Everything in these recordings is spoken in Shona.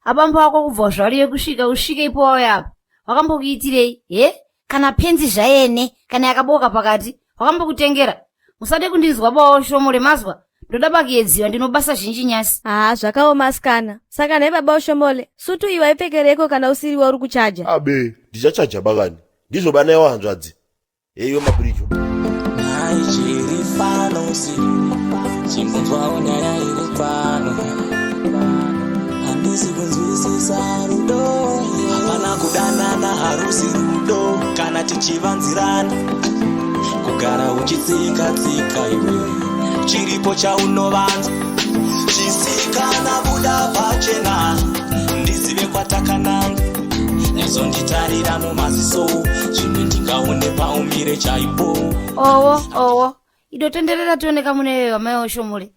Abambo ako kubva zvariye kusvika usvike ipo wauya apa. Wakambokuitirei? He? Kana penzi zvayene, kana yakaboka pakati, wakambokutengera. Musade kundinzwa bawo shomole mazwa. Ndoda bakiyedziwa ndinobasa zhinji nyasi. Haa zvakaoma asikana. Saka nhai baba Oshomole, sutu iyi waipfekereiko kana usiri wauri kuchaja? Abe, ndichachaja bakani. Ndizvo banaiwa hanzvadzi. Heiwe maburicho. Nhai chiri pano si chimbonzwawo nyaya iri pano handisi kunzwisisa rudo hapana kudanana harusi rudo kana tichivanzirana kugara uchitsika tsika iwe chiripo chaunovanza chisikana buda pachena ndizive kwatakananga nyazonditarira mumaziso zvimwe ndingaone paumire chaipo Owo, owo. Idotenderera tione kamune amai oshomole.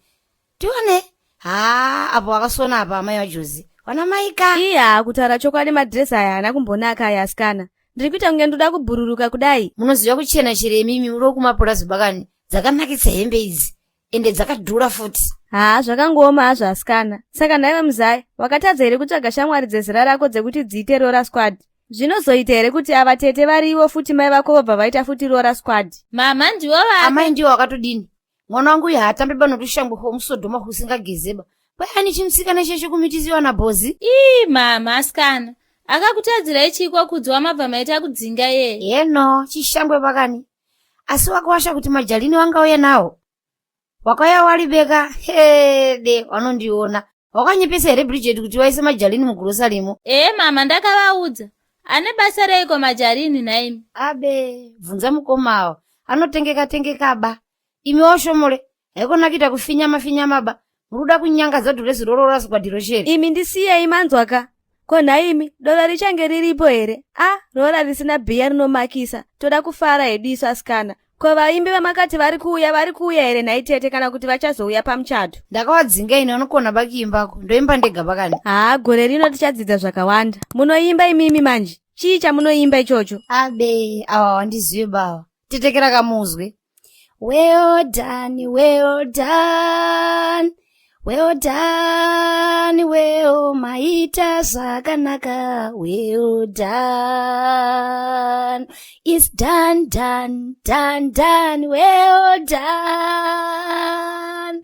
Tione. Haa, apo wakasona apa amai waJozi. Wana maika. Iya, kutaura chokwadi madhirezi aya haana kumbonaka aya asikana. Ndiri kuita kunge ndoda kubhururuka kudai. Munoziva kuchena chere imimi uri kumapurazi bakani. Dzakanakisa hembe idzi. Ende dzakadhura futi. Haa, zvakangooma hazvo asikana. Saka nhaiwe muzaya, wakatadza here kutsvaga shamwari dzezera rako dzekuti dziite roora squad? Zvinozoita here kuti ava tete varivo futi mai vako vobva vaita futi roora squad? Mama ndiwo vake. Amai ndiwo wakatodini? Mwana wangu uyu haatambi banotushangwe hwomusodhoma husingagezeba. Kwayani chimusikana cheshe kumitisiwa nabhozi? Ii mama asikana. Akakutadzirai chiiko kudzi wamabva maita kudzinga yee? Heno, chishangwe pakani. Asi wakawasha kuti majalini wangauye nawo? Wakauya walibeka hede wanondiona. Wakanyepesa here Bridget kuti waise majalini mugurosarimo? Ee mama ndakavaudza. Ane basa reiko majarini nhaimi? Abe, bvunza mukoma awa. Anotengeka tengeka ba. Imi washomole, haikona kuita kufinyama finyama ba. Muruda kunyangadza dhurezi rorora zikwadhiro chere. Imi ndisiyei manzwaka. Ko nhaimi, doro richange riripo here? A, roora risina bhiya rinomakisa. Toda kufara hedu isu asikana. Ko vaimbi vamakati vari kuuya vari kuuya here nhai tete kana kuti vachazouya pamuchato? Ndakavadzinga ini vanokona bakiimbako. Ndoimba ndega bakani. Haa, gore rino tichadzidza zvakawanda. Munoimba imimi manje. Chii chamunoimba ichocho? Abe, awa wandizive bawa. Tetekera kamuzwe. Well done, well done. Well done, well maita zvakanaka. Well done. It's done, done, done, done. Well done.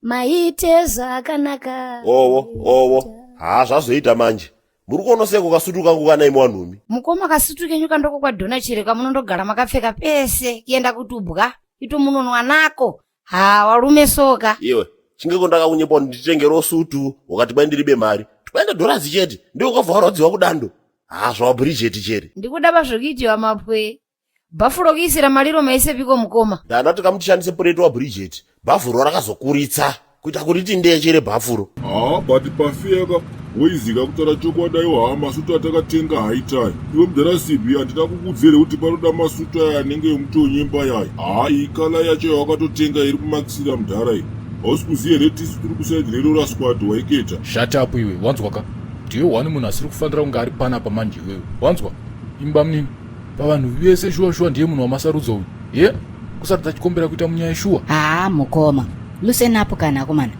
Maite zvakanaka. Owo, owo. Haa zvazoita manje. Muri kuona seko kasutu kangu kana imwe wanhumi. Mukoma kasutu kenyu kandoko kwadhona chere kamunondogara makapfeka pese kuenda kutubwa ito munonwa nako. Ha warume soka. Iwe, chingeko ndakakunyepa kuti nditengerewo sutu wakati kwai ndiribe mari. Twaenda dhorazi chete, ndiwe ukabva warwadziwa kudando. Haa zvawa Bridget chere. Ndikuda pazvokuitiwa mapwe. Bhafu rokuisira mariro maisepiko mukoma. Ndanda tikamutishandise pureti waBridget. Bhafuro rakazokuritsa kuita kuriti ndechere bhafuro. Haa but pafiyaka woizika kutaura chokwadi aiwa haa masutu atakatenga haitai iwe mudhara sibhi handina kukuudza here kuti panoda masutu aya anenge emutonyemba yaya haa iyi kala yacho yawakatotenga iri kumakisira mudhara iyi hausi kuziva here tisu tiri kusaidi rerora squad waiketa Shut up iwe, wanzwa ka? Ndiwe one munhu asiri kufanira kunge ari panapa manje iwewe. Wanzwa? Imba munini. Pavanhu vese shuwa shuwa ndiye munhu wamasarudzo uyu. Ye? Kusaridza chikombera kuita munyaya shuwa. Haa mukoma, loosen up kana akomana.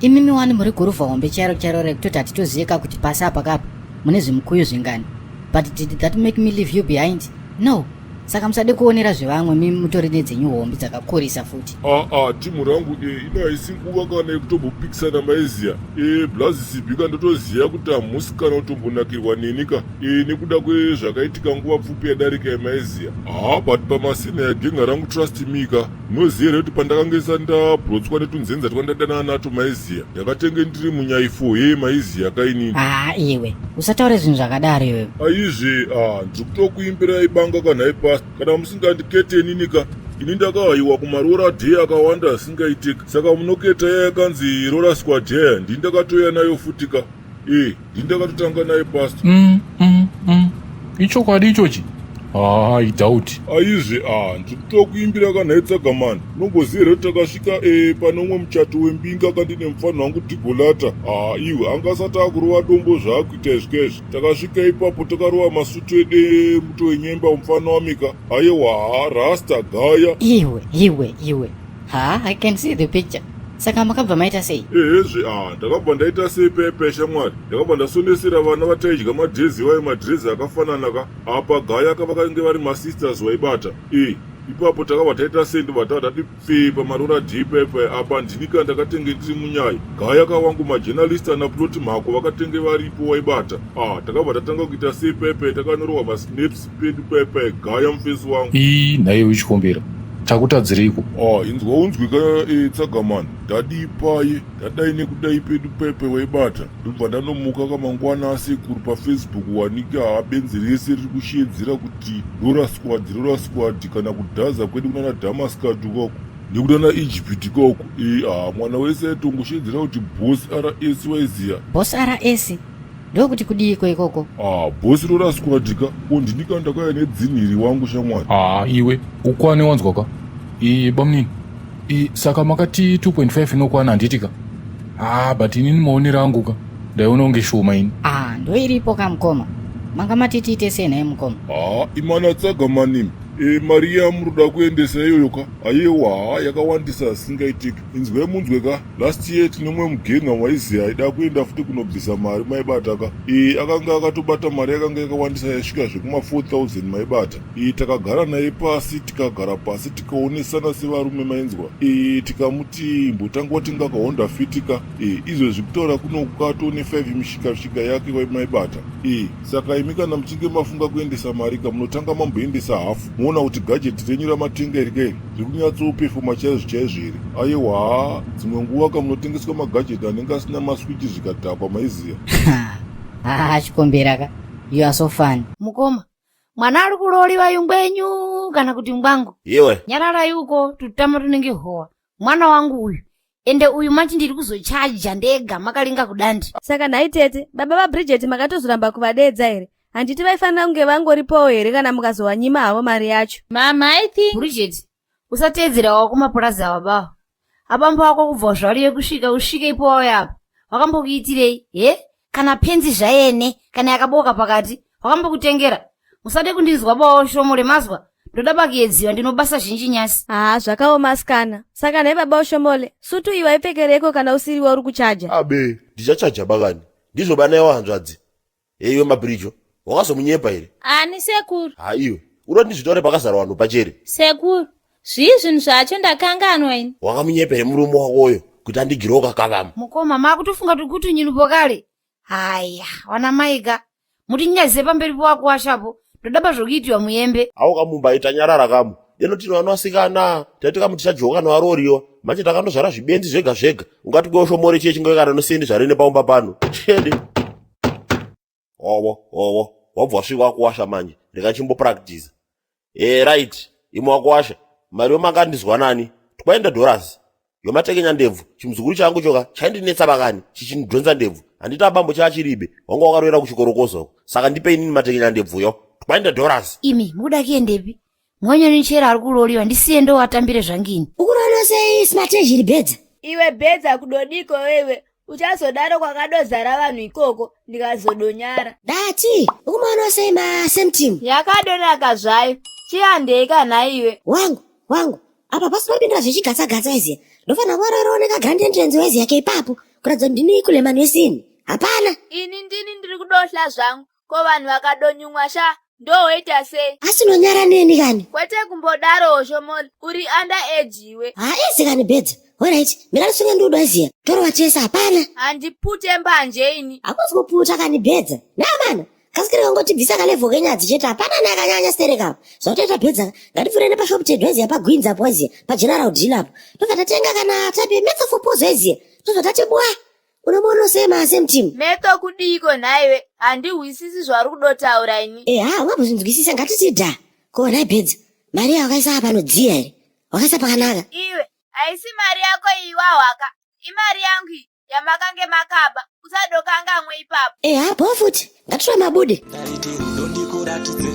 Imimi wani muri guruvha hombe chairo chairo rekutoti hatitozive ka kuti pasi apa kapa mune zvimukuyu zvingani. But did that make me leave you behind? No. Saka musade kuonera zvevamwe mimi mutori nedzenyu hombe dzakakurisa futi. Aa timu rangu e ino haisi nguva kana yekutombopikisana maiziya e blazi sibhika ndotoziya kuti hamusi kana kutombonakirwa neni ka e nekuda kwezvakaitika nguva pfupi yadarika yemaiziya haa but pamasina yagenga rangu trust me ka munoziya here kuti pandakange ndisati ndabrotswa netunzenza twandadanana nato maiziya ndakatenge ndiri munyaifo hee maiziya kainini Haa iwe, usataure zvinhu zvakadaro iwewe. Aizve ah ndiri kutokuimbirai banga ka nhai pastor kana musingandikete inini ka ini ndakahayiwa kumaroora day akawanda asingaiteka saka munoketa iya yakanzi roora squad yaya ndini ndakatouya nayo futi ka eh ndini ndakatotanga naye pastor Ichokwadi ichochi? Haa, I doubt. Aizve ah ndiri kutokuimbira ka nhai tsagamani unomboziva here kuti takasvika eh, pane umwe muchato wembinga kandine mufanhu wangu dhigolata ah iwe anga asati akurova dombo zvaakuita izvi kaizvi takasvika ipapo takarova masutu edu emuto wenyemba mufana wamika ayewa haa rasta gaya Iwe, iwe, iwe. Haa, I can see the picture. Saka makabva maita sei? Ehezve, ah, ndakabva ndaita sei pepe shamwari. Ndakabva ndasonesera vana vataidya madhezi vaye madhirezi akafanana ka. Apa gaya ka vakange vari masisters vaibata. E, ipapo takabva taita sei ndobva tava tati pfee pamarora day pepe apa ndini ka ndakatenge ndiri munyai. Gaya ka wangu majournalist ana plot mhako vakatenge varipo waibata. Ah, takabva tatanga kuita sei pepe takanorohwa masnaps pedu pepe gaya mufesi wangu. Ii nhaiwe chikombera takutadzireiko? Ah, inzwa unzwi ka e, tsagamani ndadii paye ndadai nekudai pedu pepe waibata ndobva ndanomuka kamangwana asekuru pafacebook wanike haa benzi rese riri kusheedzera kuti rora squad rora squad kana kudhaza kwedu kunana damascus ukoko nekunana egypt ikoko e haa mwana wese aitongosheedzera kuti boss rs waiziya Boss RS ndokuti kudiiko ikoko? Ah, boss rora squad ka ko ndini ka ndakauya nedzinhiri wangu shamwari. Haa iwe ukwane wanzwa ka ee bamunini e, saka makati 2.5 inokwana handiti ka haa but inini maonero angu ka ndaiona kunge shoma ini. Ah, ndoiripo ka mukoma. Manga mati tiite sei nhai mukoma? Haa imana tsaga manimi e, mari yamuroda kuendesa iyoyo ka ayewa haa yakawandisa asingaitiki inzwai munzwe ka Last year tine mumwe mugenga waiziva aida kuenda futi kunobvisa mari maibata ka e, akanga akatobata mari yakanga yakawandisa yaisvika zvekuma 4000 maibata e, takagara naye pasi tikagara pasi tikaonesana sevarume mainzwa e, tikamuti imbotanga watenga kahonda fiti ka e, izvezvi kutaura kuno kukatone 5 mishikashika yake maibata e, saka imi kana muchinge mafunga kuendesa mari ka munotanga mamboendesa hafu moona kuti gadget renyu ramatenga iri kairi Zviri kunyatsopefoma chaizvo chaizvo here? Ayewa haa dzimwe nguva ka munotengeswa magadget anenge asina maswitch zvikadhakwa maiziya. Haa chikombera ka. You are so funny. Mukoma, mwana ari kurooriwa yungwenyu kana kuti ngwangu? Iwe. Nyararai uko tutama tunenge howa. Mwana wangu uyu. Ende uyu mati ndiri kuzochaja ndega makalinga kudandi. Saka nhai tete, baba vaBridget makatozoramba kuvadeedza here? Handiti vaifanira kunge vangoripowo here kana mukazowanyima havo mari yacho? Mama, I think Bridget, usateedzera wako mapurazi awa bawa. Abambo ako kubva zvariyo kusvika usvike ipo wauya apa. Wakambokuitirei? He? Kana penzi zvayene, kana yakaboka pakati, wakambokutengera. Musade kundinzwa bawo shomole mazwa. Ndoda bakiyedziwa ndinobasa zhinji nyasi. Haa zvakaoma asikana. Saka nhai baba Oshomole, sutu iyi waipfekereiko kana usiriwe uri kuchaja? Abe, ndichachaja bakani. Ndizvo bana hanzvadzi. Hey, iwe mabhirijo wakazomunyepa here? Ani sekuru? Ha iwe unoda ndizvitaure pakazara vanhu pachere. Sekuru, zvii zvinhu zvacho ndakanganwa ini. Wakamunyepa here murume wakoyo kuti andigirewo kakavama? Mukoma makutofunga kuti kuti nyini pokale. Haya, wana maika. Mutinyadzise pamberi powakuwashapo. Ndoda pazvokuitiwa muyembe. Awo kamumba itanyarara kamu. Deno tino vana vasikana taiti kamu tichadyoka kana varoriwa. Manje takandozvara zvibenzi zvega zvega. Ungati kweoshomore chiye chinge kana nosendi zvarine paumba pano. Chede. Owo, owo. Wabva wasvika wakuwasha manje. Rega chimbopractice. Eh right. Imwe wakuwasha. Mari yomakandizwa nani? Twaenda dollars. Yomatekenya ndebvu. Chimuzukuru changu choka chaindinetsa bakani chichinidhonza ndebvu. Handiti abambo chaachiribe. Wanga wakaroera kuchikorokoza uko. Saka ndipe inini matekenya ndebvu yo. Twaenda dollars. Imi mukuda kuendepi? Mwanyoni chera ari kuloliwa ndisiye ndowatambire zvangini. Ukunoona sei smart iri bedza? Iwe bedza kudodiko wewe uchazodaro kwakadozara vanhu ikoko ndikazodonyara. Dati ukumaona sei ma same team? Yakadonaka zvayo. Chihandei kana iwe. Wangu, wangu. Apa pasi papindira zvechigatsa gatsa iziya. Ndofanira kuvararawo neka grand entrance wezi yake ipapo. Kuratidza ndini kulemani wesini. Hapana. Ini ndini ndiri kudohla zvangu. Ko vanhu vakadonyumwa sha ndowoita sei? Asi unonyara neni kani? Kwete kumbodarowo Shomoli, uri under age iwe. Haa easy kani bedza. Alright, mira ndisunge ndudo aziya. Torova tese hapana. Handipute mbanje ini. Hakusi kuputa kani bedza. Namana. Kasikiri kangotibvisa kalevel kenyadzi chete hapana neakanyanya sterek apo. Zvautoita bedza ngatipfure nepashop tedu aziya pagwinzi apo aziya pageneral deal apo. Tobva tatenga kana type metho for pozo aziya. Tobva tati bwa. Unomuona sei ma same team? Metho kudiiko nhaiwe? Handihwisisi zvauri kudotaura ini. Eh, ha, ungambozvinzwisisa ngatiti dha. Ko nhai bedza, mari yawakaisa apa panodziya here? Wakaisa pakanaka. Iwe, haisi mari yako iyi wahwaka. Imari yangu iyi yamakange makaba. Usadokangamwe ipapo. Eh, ha, bho futi. Ngatitora mabude. Ndaiti rudo ndikuratidze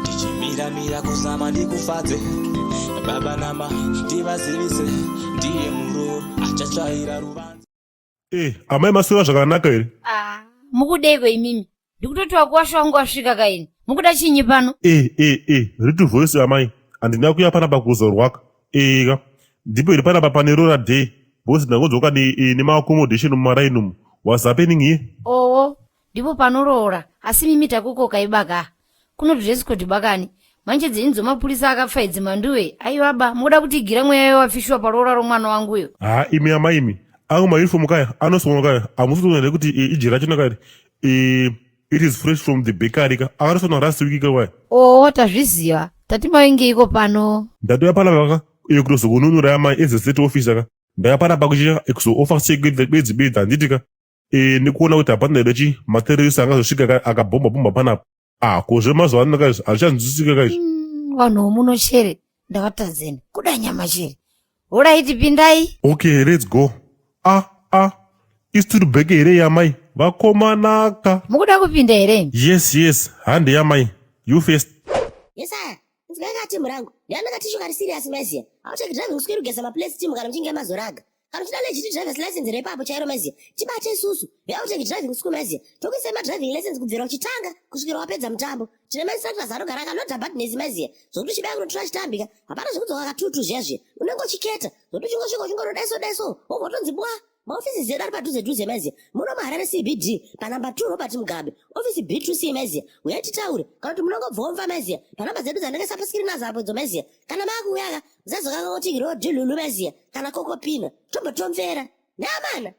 tichimiramira kuzama ndikufadze baba nama ndivazivise ndiye muroro achatsvaira ruvanze Eh, amai maswera zvakanaka here? Ah, mukudeiko imimi? Ndikutoti wakuwasha wangu wasvika kaini. Mukuda chinyi pano? Eh, eh, eh, ritu voice amai. Handina kuya panapa kuzorwaka. Eh, ka. Ndipo here panapa pane rora day. Because ndangodzoka nemaaccommodation mumaraini umu. What's happening here? Owo, ndipo panoroora, asi mimi takukoka ibaka. Kuno dress code bakani. Manje dzenyu dzomapurisa akafa idzi manduwe. Aiwa ba, mukuda kutigira mweya wewafishwa paroora romwana wanguyo. Ha, imi amai imi. Angu mauniform kaya anosonwa kaya. Hamusi kutoona here kuti iji racho kaya it is fresh from the bakery ka. Akatosonwa last week ka waya. Owo, tazviziva. Tati mavengeiko pano? Ndatouya panapa ka kutozokununura amai as a state officer ka. Ndauya panapa kuchiya kuzooffer security bedzi bedzi handiti ka. Nekuona kuti hapana here chi materrorist angazosvika ka akabhomba bhomba panapa. Ah, ko zvemazuva ano ka izvi hazvichanzwisisika ka izvi. Vanhu vomuno chere ndakatadzeni kuda nyama chere. Horaiti pindai. Okay, let's go. Ah, ah. Istiri bheke here yamai? Vakomanaka. Mukuda kupinda here? Yes. Hande yamai. You first. Yes aya, inzwai ka timu rangu. Ndiani katishu kari serious maiziya. Auteki driving school kugeza maplace team kana muchinge mazoraga. Kana uchida legit driver's license repapo chairo maiziya. Tibate isusu. VeAuteki driving school maiziya. Tokuisai madriving lessons kubvira uchitanga kusvikira wapedza mutambo. Tine mainstructors anogara akanoda badness maiziya. Zvokuti uchibaya kunotora chitambika. Hapana zvekudzoka katutu zviya zviya. Unenge uchiketa. Zvokuti uchingosvika uchingorodaiso daiso. Wobva watonzi bwa. Maofisi edu ari padhuze dhuze maiziya. Muno muHarare CBD panamba 2 Robert Mugabe. Ofisi B2C maiziya. Uyai titaure. Kana kuti munongobvomva maiziya. Panamba dzedu dzandakaisa paskrini nadzo apo idzo maiziya. Kana maakuuya ka musazokanganwa kuti rodhilulu maiziya. Kana kokopina. Tombotomvera. Neamana.